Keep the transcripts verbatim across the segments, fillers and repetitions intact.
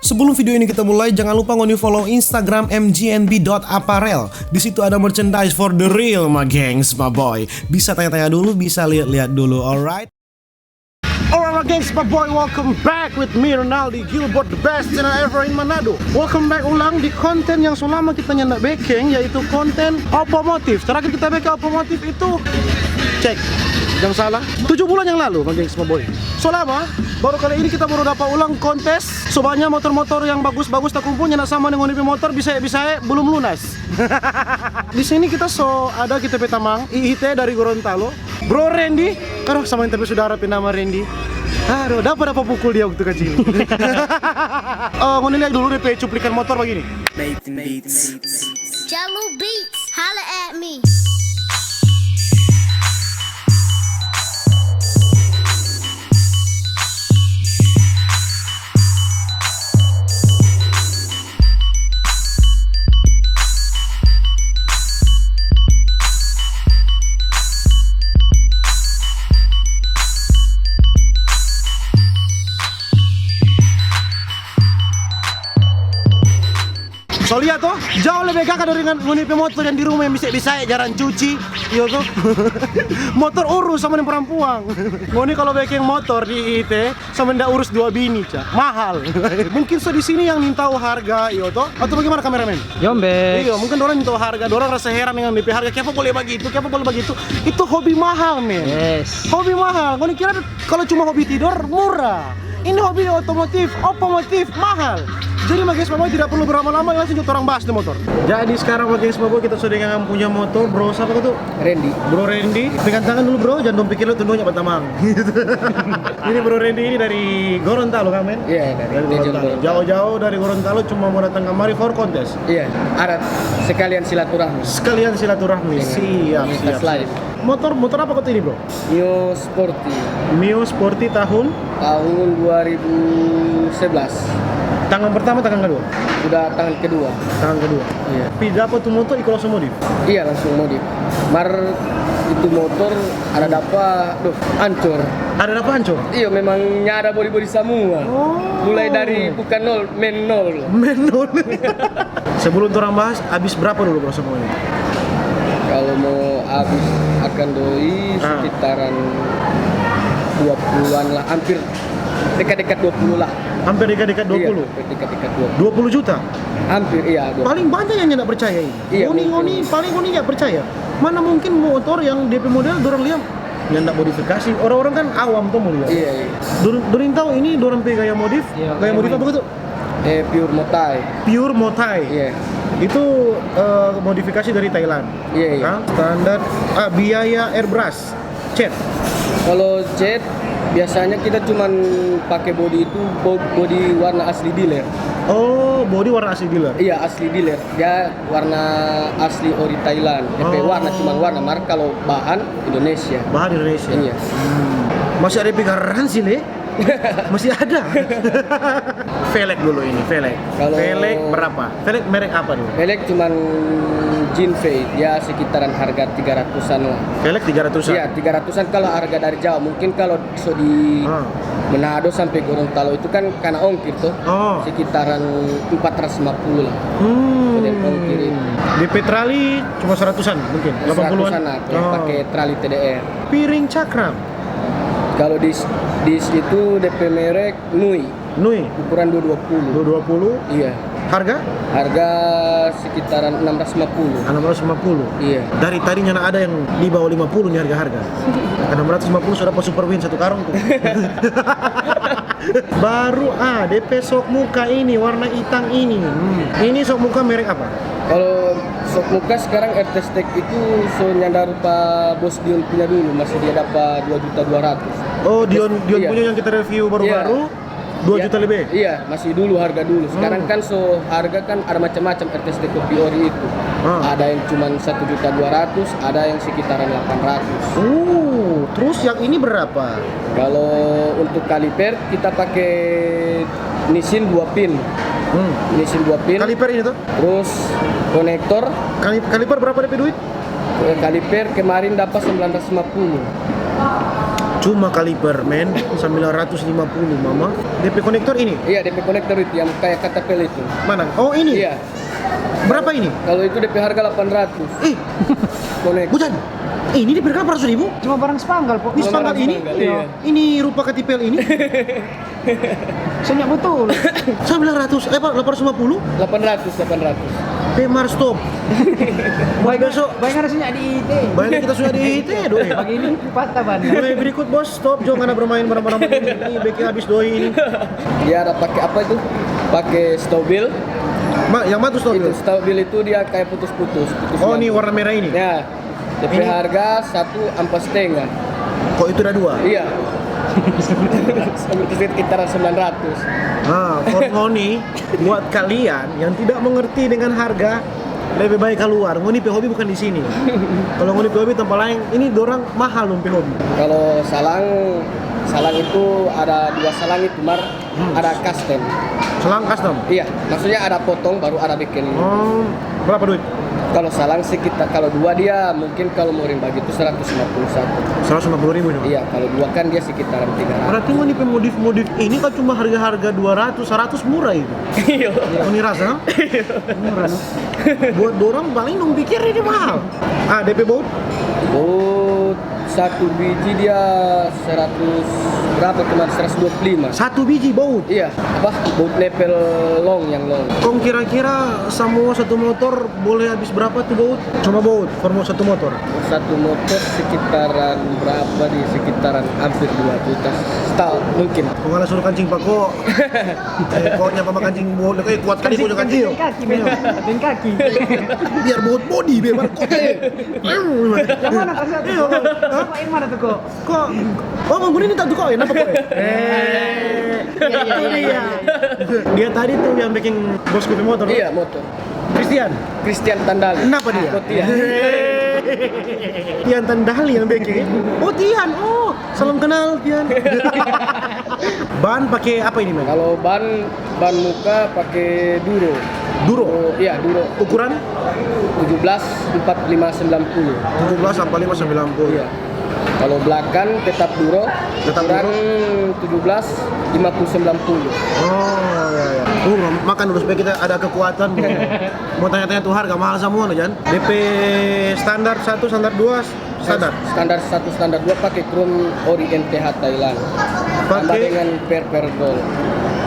Sebelum video ini kita mulai, jangan lupa ngoni follow Instagram M G N B dot apparel. Di situ ada merchandise for the real, my gengs, my boy. Bisa tanya-tanya dulu, bisa lihat-lihat dulu, alright? Alright, my gengs, my boy, welcome back with me, Ronaldi Gilbert, the best channel ever in Manado. Welcome back ulang di konten yang so lama kita nyanda bekeng, yaitu konten automotif. Terakhir kita bekeng automotif itu, cek, jangan salah, tujuh bulan yang lalu, my gengs, my boy. So lama, baru kali ini kita baru dapat ulang kontes. So banya motor-motor yang bagus-bagus takumpul, nyanda sama deng ngoni pe motor, bisa, bisa, belum lunas. Di sini kita so ada kita pe tamang, I I T dari Gorontalo. Bro Randy, aduh, sama yang tapi saudara pe nama Randy. Aduh, dapa dapa pukul dia waktu kacil. Eh, ngoni lihat dulu de pe cuplikan motor begini. Nathan Beats. Jalu Beats, holla at me. So lia to, jao lebe gaga dari ngan-, ngoni pe motor yang di rumah yang bisa-bisa ya jarang cuci, iyo to. Motor urus sama deng parampuang. Ngoni kalu bekeng motor di I I T, sama nda urus dua bini, ca. Mahal. Mungkin so di sini yang nintau harga, iyo to? Atau bagaimana, kameramen? Yombek. Iyo, mungkin dorang nintau harga, dorang rasa heran dengan D P harga. Kiapa boleh bagitu? Kiapa boleh bagitu? Itu hobi mahal, men. Yes. Hobi mahal. Ngoni kira kalau cuma hobi tidor, murah. Ini hobi otomotif, otomotif, mahal. Jadi, my gengs, my boy, tidak perlu berlama-lama, langsung kita orang bahas di motor. Jadi, sekarang, my gengs, my boy, kita sudah dengan punya motor, bro. Siapa tu? Randy. Bro Randy, pegang tangan dulu, bro, jangan dong pikir lo tundunya batamang. Ini Bro Randy ini dari Gorontalo kan, men? Iya, dari Dari Tejon, Gorontalo. Gorontalo. Jauh-jauh dari Gorontalo cuma mau datang kamari for kontes. Iya, ada sekalian silaturahmi. Sekalian silaturahmi. Iya. Siap, komunitas siap, lain. Siap. Motor, motor apa kau ini, bro? Mio Sporty. Mio Sporty tahun? Tahun dua ribu sebelas. Tangan pertama, tangan kedua? Udah tangan kedua. Tangan kedua. Iya. Pi dapa tu motor iko langsung modif? Iya, langsung modif. Mar itu motor ada dapa, duh, ancor. Ada dapa ancor? Iya, memang nyanda bodi-bodi samua. Oh. Mulai dari bukan nol, men nol. Men nol. Sebelum torang bahas, abis berapa dulu, bro, semuanya? Kalau mau abis akan doi, ah, sekitaran dua puluhan lah, hampir dekat-dekat dua puluh lah. Hampir dekat-dekat dua puluh? Iya, hampir dekat-dekat dua puluh. Dua puluh juta? Hampir, iya, dua puluh. Paling banyak yang nyanda percaya ini. Iya, ngoni, mungkin. Ngoni, paling ngoni nyanda percaya. Mana mungkin motor yang D P model dorang lia nyanda modifikasi? Orang-orang kan awam to mo lia. Iya, iya. Dor-, dorang tahu ini dorang pe gaya modif, iya, gaya modif apa gitu? Eh, pure Motai. Pure Motai. Iya. Itu, eh, modifikasi dari Thailand. Iya, iya. Hah? Standar, ah, biaya airbrush. Cat. Kalau cat, biasanya kita cuman pake bodi itu bo-, bodi warna asli dealer. Oh, bodi warna asli dealer. Iya, asli dealer. Dia warna asli ori Thailand. D P warna, oh, cuman warna, mar kalau bahan Indonesia. Bahan Indonesia. Iya. Hmm. Masih ada pi garansi, le? Masih ada. Velg dulu ini, velg. Kalau velg berapa? Velg merek apa dulu? Velg cuman Jinfei, ya sekitaran harga tiga ratusan lah. Velg tiga ratusan? Iya, tiga ratusan kalau harga dari Jawa. Mungkin kalau so di, ah, Manado sampai Gorontalo itu kan kana ongkir tuh. Oh. Sekitaran empat ratus lima puluh lah. Hmm. Dari ongkir itu. D P trali cuma seratusan mungkin, delapan puluhan? Seratusan lah, kalau, oh, pakai trali T D R. Piring cakram? Kalau di, di situ D P merek Nui. Nui? Ukuran dua dua puluh. Dua dua puluh? Iya. Harga? Harga sekitaran enam ratus lima puluh. Enam ratus lima puluh? Iya. Dari tadi nyanda ada yang di bawah lima puluh nih harga-harga. Enam ratus lima puluh sudah pas Super Win satu karung tuh. Baru, ah, D P sok muka ini, warna hitam ini. Hmm. Ini sok muka merek apa? Kalau sok muka sekarang R T Stack itu so nyanda rupa bos Dion punya dulu, masih dia dapat dua juta dua ratus. Oh, Dion, Dion, iya, punya yang kita review baru-baru, iya, dua juta lebih? Iya, masih dulu harga dulu. Sekarang, hmm, kan so harga kan ada macam-macam R T Stack kopi ori itu. Ah. Ada yang cuman satu juta dua ratus, ada yang sekitaran delapan ratus. Oh, terus yang ini berapa? Kalau untuk kaliper, kita pakai Nissin dua pin. Hmm. Nissin dua pin. Kaliper ini tuh? Terus konektor. Kali-, kaliper berapa D P duit? Eh, kaliper kemarin dapat sembilan ratus lima puluh. Cuma kaliper, men, sembilan ratus lima puluh, mama. D P konektor ini? Iya, D P konektor itu yang kayak katapel itu. Mana? Oh, ini? Iya. Berapa ini? Kalau itu D P harga delapan ratus. Eh, Konek. Bukan. Ini D P harga delapan ratus ribu? Cuma barang spanggal, Pok. Ini spanggal ini? Iya. Ini rupa katipel ini? Senyap betul. Sembilan ratus, eh, apa, delapan ratus lima puluh? Delapan ratus, delapan ratus. Pemar stop. Baik, besok. Baik, harusnya di I T. Baik, kita sudah di I T, doi. Pagi ini patah ban. Mulai berikut, bos, stop jo, karena bermain barang-barang ini. Ini bikin habis doi ini. Dia ada pakai apa itu? Pakai stobil. Ma, yang mana tuh stobil? Itu stobil itu dia kayak putus-putus, putus. Oh, ini warna merah ini? Ya. D P harga satu ampa setengah. Kok itu ada dua? Iya. Sekitar sembilan ratus. Nah, for ngoni, buat kalian yang tidak mengerti dengan harga, lebih baik keluar. Ngoni pe hobi bukan di sini. Kalau ngoni pe hobi tempat lain, ini dorang mahal dong pe hobi. Kalau salang, salang itu ada dua salang itu, Mar. Hmm. Ada custom. Selang custom? Iya, maksudnya ada potong, baru ada bikin. Oh, berapa duit? Kalau salang sekitar, kalau dua dia mungkin kalau mau ring bagitu seratus lima puluh satu. Seratus lima puluh ribu ini? Iya, kalau dua kan dia sekitaran tiga ratus. Berarti ngoni pe modif-modif ini kan cuma harga-harga dua ratus, seratus murah itu. Iya. Ngoni rasa? Murah, no? Buat dorang paling dong pikir ini mahal. Ah, D P baut? Baut satu biji dia seratus berapa, cuma seratus dua puluh lima. Satu biji baut? Iya, apa? Baut nepel long, yang long. Kong kira-kira samua satu motor boleh habis berapa tu baut? Cuma baut, for mo satu motor? Satu motor sekitaran berapa di sekitaran hampir dua juta. Stal, mungkin. Kong ngana suruh kancing pako. Eh, koknya apa makan cing bol, eh, kuat kali. Kancing, kocok kancing, kancing. Kaki, memang. Dan kaki. Biar bot body, biar kuat. Yang mana, Kak? Iya, Kak. Hah? Kok yang mana tuh, kok? Kok? Oh, Bang Budi ini tak tuh kok, ya? Kenapa kok, ya? Eh, iya, iya, itu iya, dia. Iya. Dia tadi tuh yang bikin bosku pe motor, kan? Iya, motor. Christian? Christian Tandali. Kenapa dia? Oh, Tian. Eh. Tian Tandali yang bikin. Oh, Tian. Oh, salam kenal, Tian. Ban pake apa ini, men? Kalau ban, ban muka pake Duro. Duro? Oh, iya, Duro. Ukuran? Tujuh belas empat lima sembilan puluh. Tujuh belas empat lima sembilan puluh. Iya. Kalau belakang tetap Duro, tetap ukuran Duro? Tujuh belas lima puluh sembilan puluh. Oh, iya, iya. Uh, makan dulu supaya kita ada kekuatan, bro. Mau tanya-tanya tuh harga mahal samua, no, Jan? D P standar satu, standar dua, standar? Standar satu, standar dua pakai chrome ori M T H Thailand. Tambah dengan per per gold.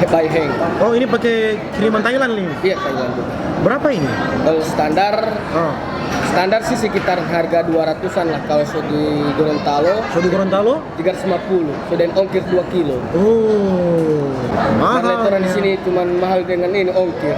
He-, by Heng. Oh, ini pakai kiriman Thailand nih? Iya, Thailand juga. Berapa ini? Kalau standar, ah, standar sih sekitar harga dua ratusan lah kalau so di Gorontalo. So di Gorontalo? Tiga ratus lima puluh, so dan ongkir dua kilo. Oh, mahal. Karena torang di sini cuman mahal dengan ini, ongkir.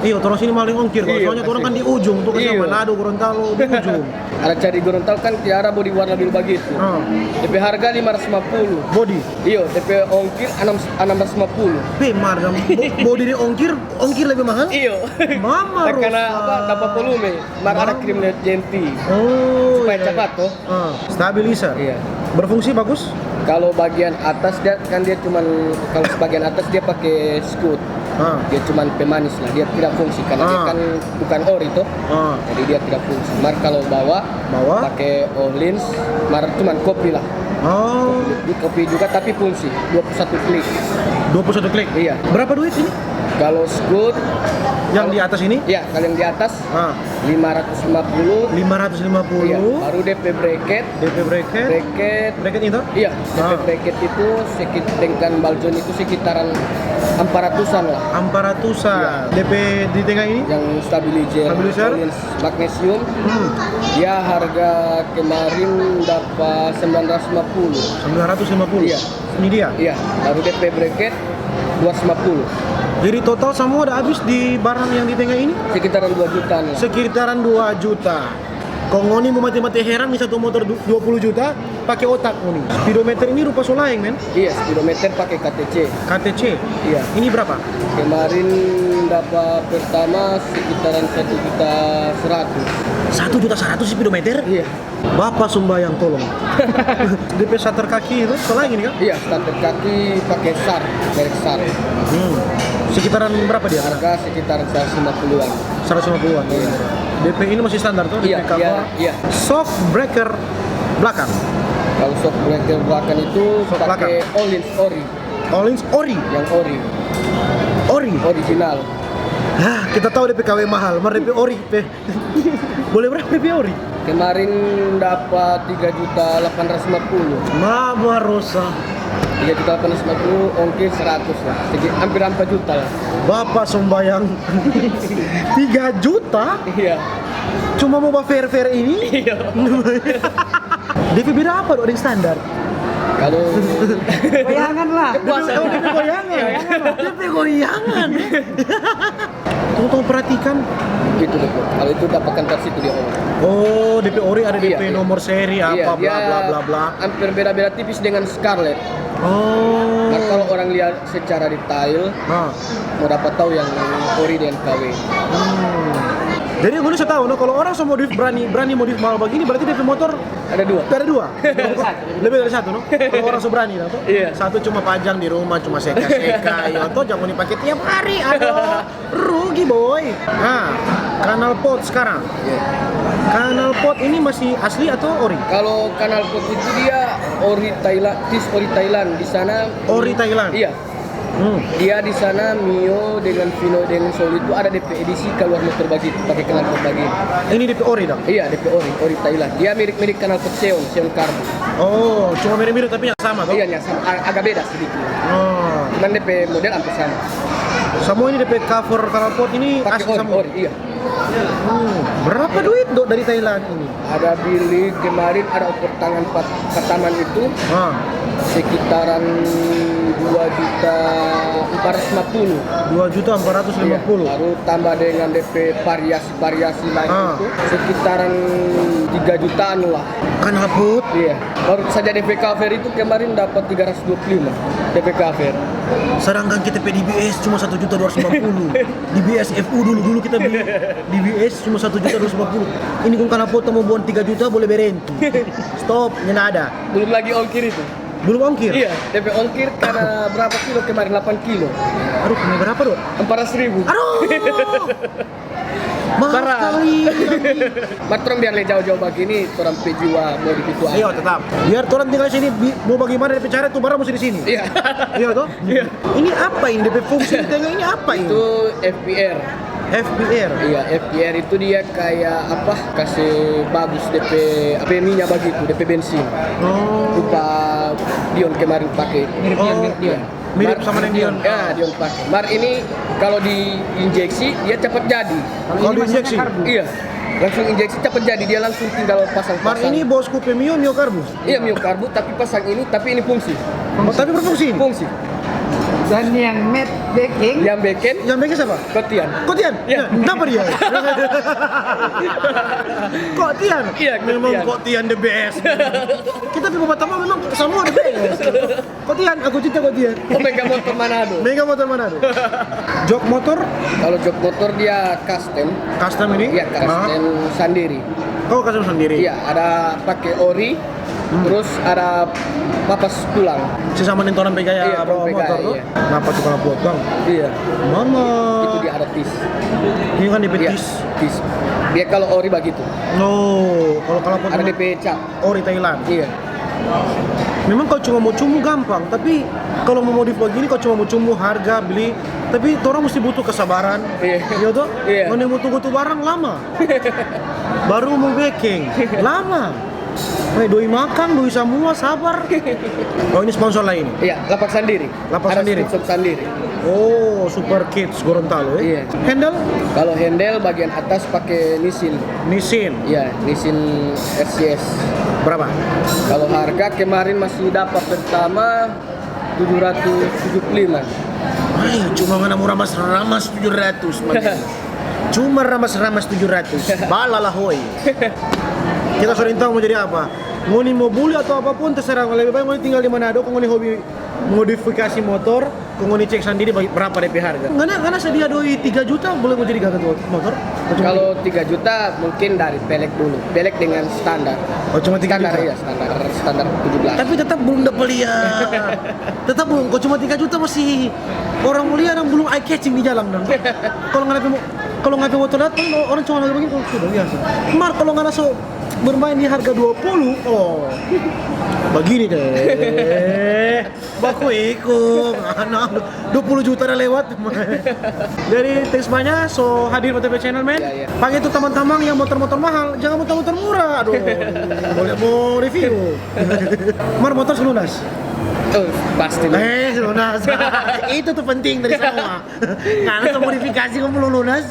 Iya, torang sini mahal dengan ongkir. Iya, soalnya torang kan di ujung tuh, kan. Iya. Manado, Gorontalo, di ujung. Ada cari Gorontalo kan tiara bodi warna biru bagitu. Ah. D P harga lima ratus lima puluh. Bodi? Iyo, D P ongkir enam, enam ratus lima puluh. Pe, mar, bo-, bodi di ongkir, ongkir lebih mahal? Iyo. Mama Rosa. Karena apa? Dapat volume. Mar ada krim lewat jenti. Oh, iya, iya. Supaya cepat, toh. Ah, stabilizer. Iya. Berfungsi bagus? Kalau bagian atas dia, kan dia cuman, kalau sebagian atas dia pakai skut. Ah. Dia cuman pemanis lah, dia tidak fungsi karena dia kan bukan ori toh. Ah. Jadi dia tidak fungsi. Mar kalau bawah, bawah? Pakai Öhlins, mar cuman kopi lah. Oh. Kopi, kopi juga tapi fungsi, dua puluh satu klik. Dua puluh satu klik? Iya. Berapa duit ini? Kalau skut, yang di atas ini? Iya, kalau yang di atas, ah, lima ratus lima puluh. Lima ratus lima puluh. Iya, baru D P bracket. D P bracket? Bracket. Bracket itu? Iya, D P bracket itu sekit-, dengan baljon itu sekitaran empat ratusan lah. Empat ratusan. Iya. D P di tengah ini? Yang stabilizer, stabilizer? Öhlins magnesium, dia harga kemarin dapat sembilan ratus lima puluh. Sembilan ratus lima puluh? Iya. Ini dia? Iya, baru D P bracket dua ratus lima puluh. Jadi total samua ada habis di barang yang di tengah ini? Sekitaran dua jutaan lah. Sekitaran dua juta. Kong ngoni mo mati-mati heran, ni satu motor du-, dua puluh juta, pake otak ngoni. Speedometer ini rupa so laeng, men? Iya, speedometer pake K T C. K T C? Iya. Ini berapa? Kemarin dapat pertama sekitaran satu juta seratus. Satu juta seratus speedometer? Iya. Bapa sumbayang tolong. Dia pe starter kaki itu, so laeng ini, kan? Iya, starter kaki pake Sar, merek Sar. Hmm. Sekitaran berapa dia? Harga sekitar seratus lima puluhan. Seratus lima puluhan, iya. D P ini masih standar tuh, iya, D P cover. Iya, iya. Shock breaker belakang. Kalau sok bengkel belakang itu Sok pakai Ollins ori, Ollins ori. Yang ori, Ori. Original. Ah, kita tahu depe K W mahal, mar depe ori pe. Boleh berapa depe ori? Kemarin dapat tiga juta delapan ratus lima puluh. Mama Rosa. Tiga juta delapan ratus lima puluh, ongkir seratus lah. Sedikit, hampir empat juta lah. Bapak sombayang tiga juta Iya. Cuma mau ba fair-fair ini? Iya. Depe beda apa dong deng standar? Kalau Bayangan lah. Puasa. Oh, depe goyangan. Depe goyangan. Tong, tong perhatikan. Itu betul. Kalau itu dapatkan versi itu dia ori. Oh, depe ori ada Iya, depe iya. nomor seri Iya, apa bla dia bla bla bla. Hampir beda-beda tipis dengan Scarlett. Oh. Nah, kalau orang lihat secara detail, Nah. Mau dapat tahu yang ori dan K W. Hmm. Jadi gue bisa tahu, no, kalau orang so modif berani, berani modif mahal begini, berarti depe motor Ada dua. ada dua. Lebih dari satu, no? Kalau orang so berani, no, toh? Iya. Satu cuma pajang di rumah, cuma seka-seka, yo, toh, jangan dipakai tiap hari, aduh, rugi, boy. Nah, Canal Pot sekarang. Iya. Canal Pot ini masih asli atau ori? Kalau Canal Pot itu dia ori Thailand, tis ori Thailand di sana. Ori Thailand. Iya. Hmm. Dia di sana Mio dengan Vino dengan Soli itu ada depe edisi keluar motor bagitu, pakai Canal Pot bagitu. Ini depe ori dong. Iya, depe ori, ori Thailand. Dia mirip-mirip Canal Pot Seon, Seon Karbu. Oh, cuma mirip-mirip tapi yang sama, toh? Iya, yang sama, a- agak beda sedikit. Oh. Cuman depe model hampir sama. Semua ini depe cover Canal Pot ini Pakai asli ori, sama. Ori, iya. Hmm. Berapa duit, dok, dari Thailand ini? Ada beli kemarin, ada ukur tangan pat- pertama itu Ah. sekitaran dua juta empat ratus lima puluh. Dua juta empat ratus lima puluh. Iya, baru tambah dengan depe variasi-variasi lain Ah. Itu sekitaran tiga jutaan lah. Canal Pot. Iya, baru saja depe cover itu kemarin dapat tiga ratus dua puluh lima depe cover. Sedangkan kita pe D B S cuma satu juta dua ratus lima puluh. D B S F U dulu, dulu kita beli D B S cuma satu juta dua ratus lima puluh. Ini kong Canal Pot mau buang tiga juta boleh berhenti. Stop, ini ada. Belum lagi ongkir itu. Belum ongkir. Iya, depe ongkir karena berapa kilo kemarin? Delapan kilo. Aduh, kena berapa, dok? Empat ratus ribu. Aduh. Mahal Parah. Sekali. Mar torang biar le jauh-jauh bagini, torang pe jiwa modif itu ada. Ayo, tetap. Biar torang tinggal di sini, bi- mau bagaimana depe cara tu barang mesti di sini. Iya. Iya, toh? Iya. Ini apa ini? Depe fungsi di tengah ini apa ini? Itu F P R. F P R. Iya, F P R itu dia kayak apa? Kasih bagus depe apa, minyak bagitu, depe bensin. Oh. Rupa Dion kemarin pakai. Oh, iya. Mirip Mar- sama yang Dion. Ya, Dion pakai. Mar ini kalau diinjeksi dia cepat jadi. Kalau diinjeksi. Iya. Langsung injeksi cepat jadi, dia langsung tinggal pasang-pasang. Mar ini bosku pe Mio, Mio Karbu. Iya, Mio Karbu tapi pasang ini, tapi ini fungsi. Oh, tapi berfungsi ini. Fungsi. Dan yang Matt Beking. Yang bikin Yang bikin siapa? Kotian. Kotian? Iya. Kenapa dia? Kotian? Iya, Memang Kotian. Kotian the best. Kita di Bapak Tama memang semua the best. Kotian, aku cinta Kotian. Oh, Mega Motor Manado. Mega Motor Manado. Jok motor, Kalau jok motor dia custom. Custom ini? Iya, Ah. Custom sendiri. Oh, custom sendiri. Iya, ada pakai ori, Hmm. terus ada papas tulang. Si sama nih orang pe gaya Iya, bawa orang pe motor gaya, tuh. Iya. Kenapa tuh kalau potong? Iya. Mama. Itu dia ada tis. Ini kan di Iya, tis. Tis. Dia kalau ori begitu. No, kalau kalau potong Ada depe cap. Ori Thailand. Iya. Memang kalau cuma mau cumu gampang, tapi kalau mau modif begini, kalau cuma mau cumu harga beli, tapi orang mesti butuh kesabaran. Iya. Iya tuh? Iya. Mana mau tunggu tuh barang lama. Baru mau beking, lama. Eh, doi makang, doi samua, sabar. Oh, ini sponsor lain. Iya, lapak sendiri. Lapak Ada sendiri. Sponsor sendiri. Oh, Super Kids Gorontalo ya. Iya. Handle? Kalau handle bagian atas pakai Nissin. Nissin. Iya, Nissin R C S. Berapa? Kalau harga kemarin masih dapat pertama tujuh ratus tujuh puluh lima. Ay, cuma ngana mau ramas-ramas tujuh ratus, man. Cuma ramas-ramas tujuh ratus. Bala lah, hoi. Kita so tahu mau jadi apa. Ngoni mau buli atau apapun terserah, lebih baik ngoni tinggal di Manado, kong ngoni hobi modifikasi motor, kong ngoni cek sendiri bagi berapa depe harga. Ngana, ngana sedia doi tiga juta boleh mau jadi gaga tu motor? Kalau tiga juta mungkin dari pelek dulu. Pelek dengan standar. Oh, cuma tiga Standar juta? Ya, standar standar tujuh belas. Tapi tetap belum dapat lihat. Tetap belum, kok cuma tiga juta masih orang mulia yang belum eye catching di jalan dong. Kalau ngana pe mo-, kalau ngana pe motor datang, orang cuma lagi begini, oh, sudah biasa. Mar, kalau ngana so Bermain di harga dua puluh, oh, begini deh. Baku iko, mana dua puluh juta ada lewat. Jadi thanks banyak so hadir buat T V channel, men. Ya, ya. Pakai itu teman-teman yang motor-motor mahal, jangan motor-motor murah, aduh. Boleh mau review. Mar, motor so lunas. Oh, pasti. Eh, lunas. Itu tuh penting dari semua. Karena so modifikasi kong belum lunas.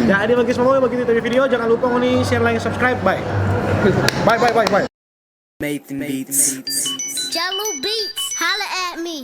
Jadi bagi semua, begitu dari video, jangan lupa ngoni share, like, subscribe. Bye. Bye, bye, bye, bye. Nathan Beats. Jalu Beats, holla at me.